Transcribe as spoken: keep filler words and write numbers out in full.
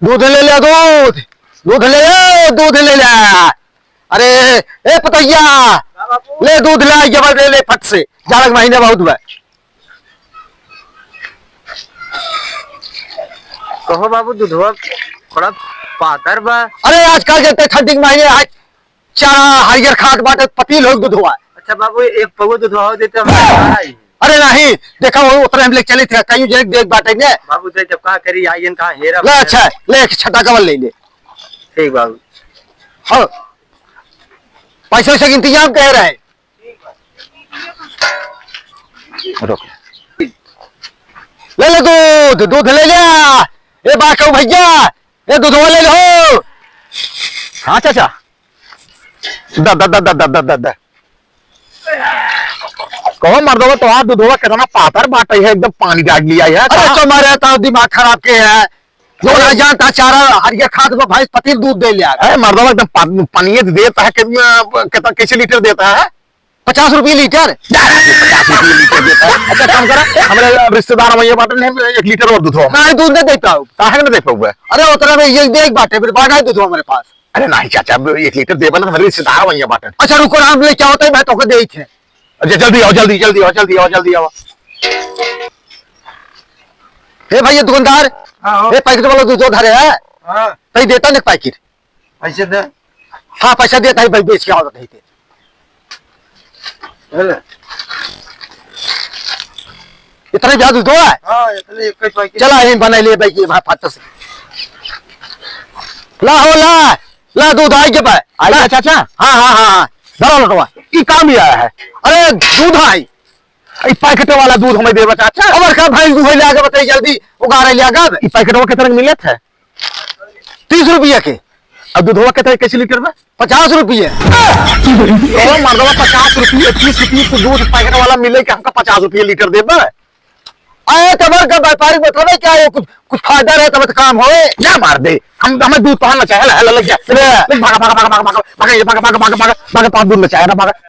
दूध ले ले, दूध, दूध ले ले, दूध ले ले। अरे, ए पतैया, ले दूध ले, ये ले, ले फट से, जाड़ा के महीने बहुत बा। कहो बाबू, दूधवा थोड़ा पातर बा। अरे, आजकल जते ठंडी के महीने आज चारा हरियर खात बाटे, पतील हो दूधवा। अच्छा बाबू, एक पौवा दूधवा हो देते हम खा आई। अरे नहीं, देखा वो उतरे हम ले चले थे, कहीं जे देख बाटे ने। बाबू दे जब कहा करी आई, इनका हेरा ले, अच्छा, ले एक छटा कवर ले ले। ठीक बाबू। हाँ, पैसे वैसे के इंतजाम कह रहे। रुक। ले ले दूध, दूध ले ले। ए बाकऊ भैया, ए दूधवा ले ले हो। हाँ चाचा। द, द, द। कहो मर्दवा, तोहार दूधवा कितना पातर बाटे है, एकदम पानी डाल लिया है। अरे का? तुम्हारे तो दिमाग खराब के है, जो ना जानता चारा हरिया खात बा, भैंस पतील दूध दे लिया। अरे मर्दवा, एकदम पा-, पानिये देता है, कितना, कितना, कैसे लीटर देता है? पचास रुपये लीटर। अरे, पचास रुपये लीटर देता है। अच्छा काम करा, हमारे रिश्तेदार वहीं बाटे, नहीं, एक लीटर और दूध हो। नहीं, दूध नहीं दे पाऊ। काहे नहीं दे पाऊबे? अरे उतना में ये देख बाटे, फिर बाढ़ा है दूध हमारे पास। अरे नहीं चाचा, अब एक लीटर देबे ना, हमारे रिश्तेदार वहीं बाटे। अच्छा रुको, हम लेके आओ, तो मैं तोके देई थे। अच्छा जल्दी आओ, जल्दी, जल्दी आओ, जल्दी आओ, जल्दी आओ। हे भैया दुकानदार, हाँ, हो। हे पैकेट वाला दूध उधार है? हाँ। तई देता नहीं पैकेट। पैसे दे। हाँ, पैसा देता है भाई, बेच के आओ नहीं थे। हेलो। इतने ज्यादा दूध है? हाँ, इतने एक ही पैकेट। चला, यहीं बना ले भाई, ये भाई, फाटक से। ला हो, ला, ला, दूध आई के पाए। आई ला। चाचा? हाँ, हाँ, हाँ, हाँ। धरो लोटवा। ई काम भी आया है। अरे, दूध आई। ई पैकेट वाला दूध हमें देबा, चाचा। अब का भाई, दूध ले आके बताइए जल्दी, उगारे ले आके। ई पैकेट में कितने में मिलत है? तीस रुपया के। अब दूधवा कितने, कैसे लीटर बा? पचास रुपया। ओ मर्दवा, पचास रुपया, तीस रुपया के दूध पैकेट वाला मिले के हमका पचास रुपया लीटर देबा? अरे, तमर का व्यापारी मतलब है क्या? ये कुछ, कुछ फायदा रहे तब तो काम होए। जा मार दे, हम, हमें दूध पहनना चाहिए। हला, हला, लग जा। ले। भागा, भागा, भागा, भागा, भागा, भागा, ये भागा, भागा, भागा, भागा, भागा, तो दूध में चाहिए ना, भागा।